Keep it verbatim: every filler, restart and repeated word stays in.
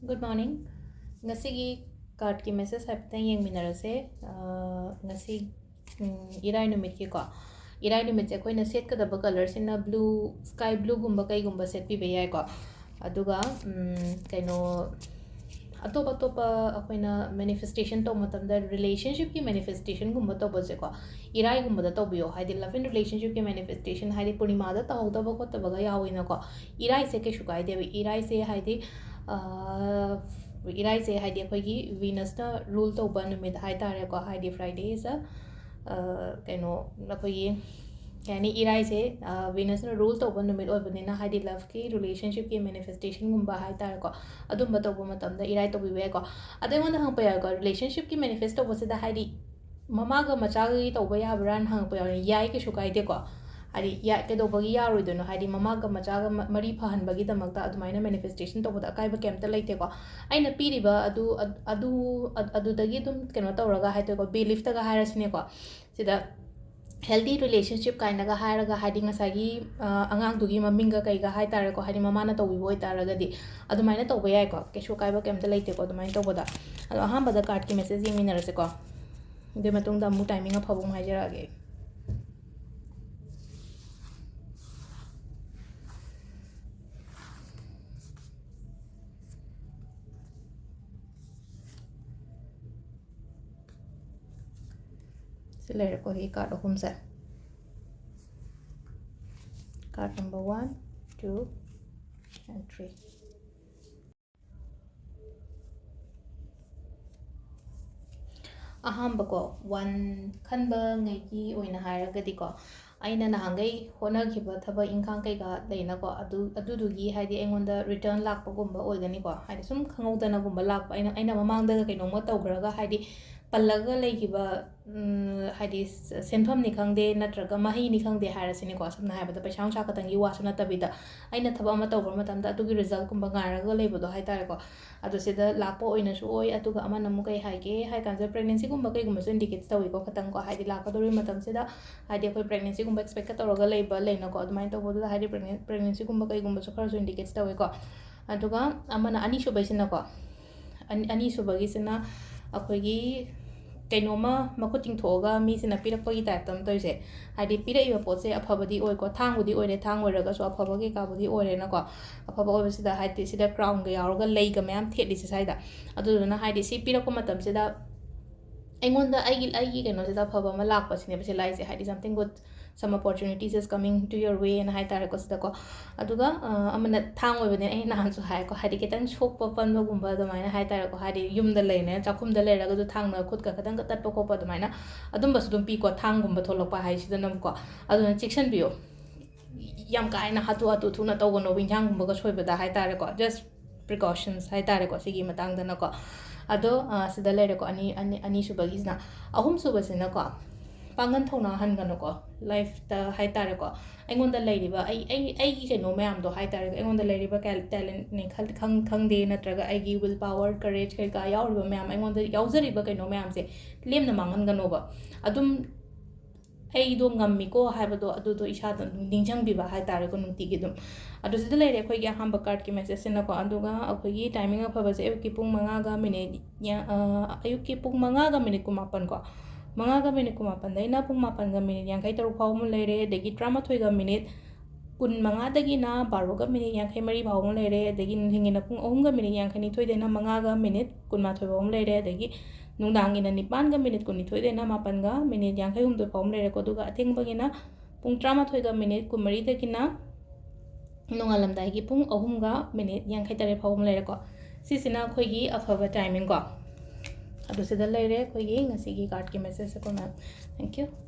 Good morning. ꯉꯁꯤꯒꯤ cardꯀꯤ message ꯍꯥꯏꯐꯦꯠꯇꯪ ꯌꯦꯡꯃꯤꯟꯅꯔꯁꯦ꯫ ꯑꯥ, ꯉꯁꯤ, ꯎꯝ, ꯏꯔꯥꯏ ꯅꯨꯃꯤꯠꯀꯤꯀꯣ, ꯏꯔꯥꯏ ꯅꯨꯃꯤꯠꯁꯦ ꯑꯩꯈꯣꯏꯅ ꯁꯦꯠꯀꯗꯕ colourꯁꯤꯅ blue, sky blueꯒꯨꯝꯕ ꯀꯩꯒꯨꯝꯕ ꯁꯦꯠꯄꯤꯕ ꯌꯥꯏꯀꯣ꯫ ꯑꯗꯨꯒ, ꯎꯝ, ꯀꯩꯅꯣ, ꯑꯇꯣꯞ ꯑꯇꯣꯞꯄ ꯑꯩꯈꯣꯏꯅ manifestation ꯇꯧꯕ ꯃꯇꯝꯗ relationshipꯀꯤ manifestationꯒꯨꯝꯕ ꯇꯧꯕꯁꯦꯀꯣ, ꯏꯔꯥꯏꯒꯨꯝꯕꯗ ꯇꯧꯕꯤꯌꯣ꯫ ꯍꯥꯏꯗꯤ love and relationshipꯀꯤ manifestation ꯍꯥꯏꯗꯤ ꯄꯨꯔꯅꯤꯃꯥꯗ ꯇꯧꯍꯧꯗꯕ ꯈꯣꯠꯇꯕꯒ ꯌꯥꯎꯋꯤꯅꯀꯣ꯫ ꯏꯔꯥꯏꯁꯦ ꯀꯩꯁꯨ ꯀꯥꯏꯗꯦꯕ꯫ ꯏꯔꯥꯏꯁꯦ ꯍꯥꯏꯗꯤ, ꯑꯥ, ꯏꯔꯥꯏꯁꯦ ꯍꯥꯏꯗꯤ ꯑꯩꯈꯣꯏꯒꯤ Venusꯅ rule ꯇꯧꯕ ꯅꯨꯃꯤꯠ ꯍꯥꯏ ꯇꯥꯔꯦꯀꯣ꯫ ꯍꯥꯏꯗꯤ Friday is a, ꯑꯥ, ꯀꯩꯅꯣ, ꯑꯩꯈꯣꯏꯒꯤ, ꯀꯩ ꯍꯥꯏꯅꯤ, ꯏꯔꯥꯏꯁꯦ, ꯑꯥ, Venusꯅ rule ꯇꯧꯕ ꯅꯨꯃꯤꯠ ꯑꯣꯏꯕꯅꯤꯅ, ꯍꯥꯏꯗꯤ loveꯀꯤ, relationshipꯀꯤ manifestationꯒꯨꯝꯕ ꯍꯥꯏ ꯇꯥꯔꯦꯀꯣ, ꯑꯗꯨꯝꯕ ꯇꯧꯕ ꯃꯇꯝꯗ ꯏꯔꯥꯏ ꯇꯧꯕꯤꯕ ꯌꯥꯏꯀꯣ꯫ ꯑꯗꯣ ꯑꯩꯉꯣꯟꯗ ꯍꯪꯉꯛꯄ ꯌꯥꯎꯋꯦꯀꯣ, relationshipꯀꯤ manifest ꯇꯧꯕꯁꯤꯗ ꯍꯥꯏꯗꯤ ꯃꯃꯥꯒ ꯃꯆꯥꯒꯤ ꯇꯧꯕ ꯌꯥꯕ꯭ꯔꯥꯅ ꯍꯪꯉꯛꯄ ꯌꯥꯎꯋꯦ꯫ ꯌꯥꯏ, ꯀꯩꯁꯨ ꯀꯥꯏꯗꯦꯀꯣ꯫ ꯍꯥꯏꯗꯤ ꯌꯥ-, ꯀꯩꯗꯧꯕꯒꯤ ꯌꯥꯔꯣꯏꯗꯣꯏꯅꯣ? ꯍꯥꯏꯗꯤ ꯃꯃꯥꯒ ꯃꯆꯥꯒ ꯃ-, ꯃꯔꯤ ꯐꯍꯟꯕꯒꯤꯗꯃꯛꯇ ꯑꯗꯨꯃꯥꯏꯅ manifestation ꯇꯧꯕꯗ ꯑꯀꯥꯏꯕ ꯀꯩꯝꯇ ꯂꯩꯇꯦꯀꯣ꯫ ꯑꯩꯅ ꯄꯤꯔꯤꯕ ꯑꯗꯨ, ꯑꯗ-, ꯑꯗꯨ, ꯑꯗ-, ꯑꯗꯨꯗꯒꯤ ꯑꯗꯨꯝ ꯀꯩꯅꯣ ꯇꯧꯔꯒ ꯍꯥꯏꯗꯣꯏꯀꯣ, beliefꯇꯒ ꯍꯥꯏꯔꯁꯤꯅꯦꯀꯣ꯫ ꯁꯤꯗ healthy relationship ꯀꯥꯏꯅꯒ ꯍꯥꯏꯔꯒ, ꯍꯥꯏꯗꯤ ꯉꯁꯥꯏꯒꯤ, ꯑ, ꯑꯉꯥꯡꯗꯨꯒꯤ ꯃꯃꯤꯡꯒ ꯀꯩꯒ ꯍꯥꯏ ꯇꯥꯔꯦꯀꯣ, ꯍꯥꯏꯗꯤ ꯃꯃꯥꯅ ꯇꯧꯕꯤꯕ ꯑꯣꯏꯇꯥꯔꯒꯗꯤ ꯑꯗꯨꯃꯥꯏꯅ ꯇꯧꯕ ꯌꯥꯏꯀꯣ, ꯀꯩꯁꯨ ꯀꯥꯏꯕ ꯀꯩꯝꯇ ꯂꯩꯇꯦꯀꯣ ꯑꯗꯨꯃꯥꯏꯅ ꯇꯧꯕꯗ꯫ ꯑꯗꯣ ꯑꯍꯥꯟꯕꯗ cardꯀꯤ message ꯌꯦꯡꯃꯤꯟꯅꯔꯁꯤꯀꯣ, ꯑꯗꯨꯏ ꯃꯇꯨꯡꯗ ꯑꯃꯨꯛ timing ꯑꯐꯕ ꯑꯃꯨꯛ ꯍꯥꯏꯖꯔꯛꯑꯒꯦ꯫ ꯁꯤ ꯂꯩꯔꯦꯀꯣ, ꯁꯤ card ꯑꯍꯨꯝꯁꯦ꯫ Card number one, two and three. ꯑꯍꯥꯟꯕꯀꯣ, one ꯈꯟꯕ ꯉꯩꯒꯤ ꯑꯣꯏꯅ ꯍꯥꯏꯔꯒꯗꯤꯀꯣ, ꯑꯩꯅ ꯅꯍꯥꯟꯈꯩ ꯍꯣꯠꯅꯈꯤꯕ ꯊꯕꯛ ꯏꯪꯈꯥꯡ ꯀꯩꯀꯥ ꯂꯩꯅꯀꯣ, ꯑꯗꯨ, ꯑꯗꯨꯗꯨꯒꯤ ꯍꯥꯏꯗꯤ ꯑꯩꯉꯣꯟꯗ return ꯂꯥꯛꯄꯒꯨꯝꯕ ꯑꯣꯏꯒꯅꯤꯀꯣ꯫ ꯍꯥꯏꯗꯤ ꯁꯨꯝ ꯈꯪꯍꯧꯗꯅꯒꯨꯝꯕ ꯂꯥꯛꯄ, ꯑꯩꯅ, ꯑꯩꯅ ꯃꯃꯥꯡꯗꯒ ꯀꯩꯅꯣꯝꯃ ꯇꯧꯈ꯭ꯔꯒ ꯍꯥꯏꯗꯤ ꯄꯜꯂꯒ ꯂꯩꯈꯤꯕ, ꯎꯝ, ꯍꯥꯏꯗꯤ ꯁ-, ꯁꯦꯟꯐꯝꯅꯤ ꯈꯪꯗꯦ, ꯅꯠꯇ꯭ꯔꯒ ꯃꯍꯩꯅꯤ ꯈꯪꯗꯦ ꯍꯥꯏꯔꯁꯤꯅꯦꯀꯣ, ꯁꯝꯅ ꯍꯥꯏꯔꯕꯗ ꯄꯩꯁꯥ ꯅꯨꯡꯁꯥ ꯈꯛꯇꯪꯒꯤ ꯋꯥꯁꯨ ꯅꯠꯇꯕꯤꯗ, ꯑꯩꯅ ꯊꯕꯛ ꯑꯃ ꯇꯧꯕ ꯃꯇꯝꯗ ꯑꯗꯨꯒꯤ resultꯀꯨꯝꯕ ꯉꯥꯏꯔꯒ ꯂꯩꯕꯗꯣ ꯍꯥꯏ ꯇꯥꯔꯦꯀꯣ꯫ ꯑꯗꯣ ꯁꯤꯗ ꯂꯥꯛꯄ ꯑꯣꯏꯅꯁꯨ ꯑꯣꯏ, ꯑꯗꯨꯒ ꯑꯃꯅ ꯑꯃꯨꯛ ꯀꯩ ꯍꯥꯏꯒꯦ ꯍꯥꯏ ꯀꯥꯟꯁꯤꯗ, pregnancyꯒꯨꯝꯕ ꯀꯩꯒꯨꯝꯕꯁꯨ indicates ꯇꯧꯋꯤꯀꯣ ꯈꯤꯇꯪꯀꯣ, ꯍꯥꯏꯗꯤ ꯂꯥꯛꯀꯗꯧꯔꯤꯕ ꯃꯇꯝꯁꯤꯗ, ꯍꯥꯏꯗꯤ ꯑꯩꯈꯣꯏ pregnancyꯒꯨꯝꯕ expectꯀ ꯇꯧꯔꯒ ꯂꯩꯕ ꯂꯩꯅꯀꯣ, ꯑꯗꯨꯃꯥꯏꯅ ꯇꯧꯕꯗꯨꯗ ꯍꯥꯏꯗꯤ pregnant, pregnancyꯒꯨꯝꯕ ꯀꯩꯒꯨꯝꯕꯁꯨ ꯈꯔꯁꯨ indicates ꯇꯧꯋꯤꯀꯣ꯫ ꯑꯗꯨꯒ ꯑꯃꯅ ꯑꯅꯤꯁꯨꯕꯩꯁꯤꯅꯀꯣ, ꯑꯅꯤ- ꯑꯅꯤꯁꯨꯕꯒꯤꯁꯤꯅ ꯑꯩꯈꯣꯏꯒꯤ ꯀꯩꯅꯣꯝꯃ ꯃꯈꯨꯠ ꯇꯤꯡꯊꯣꯛꯑꯒ ꯃꯤꯁꯤꯅ ꯄꯤꯔꯛꯄꯒꯤ typeꯇ ꯑꯃ ꯇꯧꯔꯤꯁꯦ꯫ ꯍꯥꯏꯗꯤ ꯄꯤꯔꯛꯏꯕ ꯄꯣꯠꯁꯦ ꯑꯐꯕꯗꯤ ꯑꯣꯏꯀꯣ, ꯊꯥꯡꯕꯨꯗꯤ ꯑꯣꯏꯔꯦ, ꯊꯥꯡ ꯑꯣꯏꯔꯒꯁꯨ ꯑꯐꯕ ꯀꯩꯀꯥꯕꯨꯗꯤ ꯑꯣꯏꯔꯦꯅꯀꯣ꯫ ꯑꯐꯕ ꯑꯣꯏꯕꯁꯤꯗ ꯍꯥꯏꯗꯤ ꯁꯤꯗ crownꯒ ꯌꯥꯎꯔꯒ ꯂꯩꯒ ꯃꯌꯥꯝ ꯊꯦꯠꯂꯤꯁꯦ ꯁ꯭ꯋꯥꯏꯗ꯫ ꯑꯗꯨꯗꯨꯅ ꯍꯥꯏꯗꯤ ꯁꯤ ꯄꯤꯔꯛꯄ ꯃꯇꯝꯁꯤꯗ ꯑꯩꯉꯣꯟꯗ ꯑꯩꯒꯤ- ꯑꯩꯒꯤ ꯀꯩꯅꯣꯁꯤꯗ ꯑꯐꯕ ꯑꯃ ꯂꯥꯛꯄꯁꯤꯅꯦꯕ ꯁꯤ ꯂꯥꯛꯏꯁꯦ꯫ ꯍꯥꯏꯗꯤ something good, some opportunities is coming to your way ꯍꯥꯏꯅ ꯍꯥꯏꯇꯥꯔꯦꯀꯣ ꯁꯤꯗꯀꯣ꯫ ꯑꯗꯨꯒ ꯑ, ꯑꯃꯅ ꯊꯥꯡ ꯑꯣꯏꯕꯅꯦ꯫ ꯑꯩ ꯅꯍꯥꯟꯁꯨ ꯍꯥꯏꯀꯣ, ꯍꯥꯏꯗꯤ ꯈꯤꯇꯪ ꯁꯣꯛꯄ ꯄꯟꯕꯒꯨꯝꯕ ꯑꯗꯨꯃꯥꯏꯅ ꯍꯥꯏꯇꯥꯔꯦꯀꯣ, ꯍꯥꯏꯗꯤ ꯌꯨꯝꯗ ꯂꯩꯔꯦ, ꯆꯥꯛꯈꯨꯝꯗ ꯂꯩꯔꯒꯁꯨ ꯊꯥꯡꯅ ꯈꯨꯠꯀ ꯈꯤꯇꯪꯒ ꯇꯠꯄ ꯈꯣꯠꯄ ꯑꯗꯨꯃꯥꯏꯅ ꯑꯗꯨꯝꯕꯁꯨ ꯑꯗꯨꯝ ꯄꯤꯀꯣ, ꯊꯥꯡꯒꯨꯝꯕ ꯊꯣꯛꯂꯛꯄ ꯍꯥꯏꯁꯤꯗꯅꯀꯣ꯫ ꯑꯗꯨꯅ ꯆꯦꯛꯁꯤꯟꯕꯤꯌꯣ, ꯌꯥꯝ ꯀꯥ ꯍꯦꯟꯅ ꯍꯥꯊꯨ ꯍꯥꯊꯨ ꯊꯨꯅ ꯇꯧꯒꯅꯣꯕ ꯏꯟꯁꯥꯡꯒꯨꯝꯕꯒ ꯁꯣꯏꯕꯗ ꯍꯥꯏꯇꯥꯔꯦꯀꯣ꯫ Just precautions ꯍꯥꯏꯇꯥꯔꯦꯀꯣ ꯁꯤꯒꯤ ꯃꯇꯥꯡꯗꯅꯀꯣ꯫ ꯑꯗꯣ ꯑ, ꯁꯤꯗ ꯂꯩꯔꯦꯀꯣ, ꯑꯅꯤ ꯑꯅꯤ ꯑꯅꯤꯁꯨꯕꯒꯤꯁꯤꯅ꯫ ꯑꯍꯨꯝꯁꯨꯕꯁꯤꯅꯀꯣ, ꯄꯥꯡꯒꯜ ꯊꯧꯅꯥ ꯍꯟꯒꯅꯨꯀꯣ, lifeꯇ ꯍꯥꯏꯇꯥꯔꯦꯀꯣ꯫ ꯑꯩꯉꯣꯟꯗ ꯂꯩꯔꯤꯕ ꯑꯩ ꯑꯩ ꯑꯩꯒꯤ ꯀꯩꯅꯣ ꯃꯌꯥꯝꯗꯣ ꯍꯥꯏꯇꯥꯔꯦꯀꯣ, ꯑꯩꯉꯣꯟꯗ ꯂꯩꯔꯤꯕ ꯀꯦꯜ- talentꯅꯤ ꯈꯜ- ꯈꯪ- ꯈꯪꯗꯦ, ꯅꯠꯇ꯭ꯔꯒ ꯑꯩꯒꯤ will power, courage ꯀꯩꯀꯥ ꯌꯥꯎꯔꯤꯕ ꯃꯌꯥꯝ, ꯑꯩꯉꯣꯟꯗ ꯌꯥꯎꯖꯔꯤꯕ ꯀꯩꯅꯣ ꯃꯌꯥꯝꯁꯦ ꯂꯦꯝꯅ ꯃꯥꯡꯍꯟꯒꯅꯣꯕ꯫ ꯑꯗꯨꯝ ꯑꯩꯗꯣ ꯉꯝꯃꯤꯀꯣ ꯍꯥꯏꯕꯗꯣ ꯑꯗꯨꯗꯣ ꯏꯁꯥꯗ ꯑꯗꯨꯝ ꯅꯤꯡꯁꯤꯡꯕꯤꯕ ꯍꯥꯏꯇꯥꯔꯦꯀꯣ ꯅꯨꯡꯇꯤꯒꯤ ꯑꯗꯨꯝ꯫ ꯑꯗꯣ ꯁꯤꯗ ꯂꯩꯔꯦ ꯑꯩꯈꯣꯏꯒꯤ ꯑꯍꯥꯟꯕ cardꯀꯤ messageꯁꯤꯅꯀꯣ꯫ ꯑꯗꯨꯒ ꯑꯩꯈꯣꯏꯒꯤ timing ꯑꯐꯕꯁꯦ ꯑꯌꯨꯛꯀꯤ ꯄꯨꯡ ꯃꯉꯥꯒ minute ꯌꯥ- ꯑ, ꯑꯌꯨꯛꯀꯤ ꯄꯨꯡ ꯃꯉꯥꯒ minute ꯀꯨꯟꯃꯥꯄꯟ ꯀꯣ꯫ ꯃꯉꯥꯒ minute ꯀꯨꯟꯃꯥꯄꯟꯗꯩꯅ ꯄꯨꯡ ꯃꯥꯄꯟꯒ minute ꯌꯥꯡꯈꯩ ꯇꯔꯨꯛ ꯐꯥꯎꯕ ꯑꯃ ꯂꯩꯔꯦ, ꯑꯗꯒꯤ ꯇꯔꯥꯃꯥꯊꯣꯏꯒ minute ꯀꯨꯟꯃꯉꯥꯗꯒꯤꯅ ꯕꯥꯔꯣꯒ minute ꯌꯥꯡꯈꯩ ꯃꯔꯤ ꯐꯥꯎꯕ ꯑꯃ ꯂꯩꯔꯦ, ꯑꯗꯒꯤ ꯅꯨꯡꯊꯤꯜꯒꯤꯅ ꯄꯨꯡ ꯑꯍꯨꯝꯒ minute ꯌꯥꯡꯈꯩ ꯅꯤꯊꯣꯏꯗꯩꯅ ꯃꯉꯥꯒ minute ꯀꯨꯟꯃꯥꯊꯣꯏ ꯐꯥꯎꯕ ꯑꯃ ꯂꯩꯔꯦ, ꯑꯗꯒꯤ ꯅꯨꯡꯗꯥꯡꯒꯤꯅ ꯅꯤꯄꯥꯟꯒ minute ꯀꯨꯟꯅꯤꯊꯣꯏꯗꯩꯅ ꯃꯥꯄꯟꯒ minute ꯌꯥꯡꯈꯩ ꯍꯨꯝꯗꯣꯏ ꯐꯥꯎꯕ ꯑꯃ ꯂꯩꯔꯦꯀꯣ꯫ ꯑꯗꯨꯒ ꯑꯊꯦꯡꯕꯒꯤꯅ ꯄꯨꯡ ꯇꯔꯥꯃꯥꯊꯣꯏꯒ minute ꯀꯨꯟꯃꯔꯤꯗꯒꯤꯅ ꯅꯣꯡꯉꯥꯜꯂꯝꯗꯥꯏꯒꯤ ꯄꯨꯡ ꯑꯍꯨꯝꯒ minute ꯌꯥꯡꯈꯩ ꯇꯔꯦꯠ ꯐꯥꯎꯕ ꯑꯃ ꯂꯩꯔꯦꯀꯣ꯫ ꯁꯤꯁꯤꯅ ꯑꯩꯈꯣꯏꯒꯤ ꯑꯐꯕ timing ꯀꯣ꯫ ꯑꯗꯨ ꯁꯤꯗ ꯂꯩꯔꯦ ꯑꯩꯈꯣꯏꯒꯤ ꯉꯁꯤꯒꯤ cardꯀꯤ messageꯁꯦꯀꯣ ꯃꯦꯝ꯫ Thank you꯫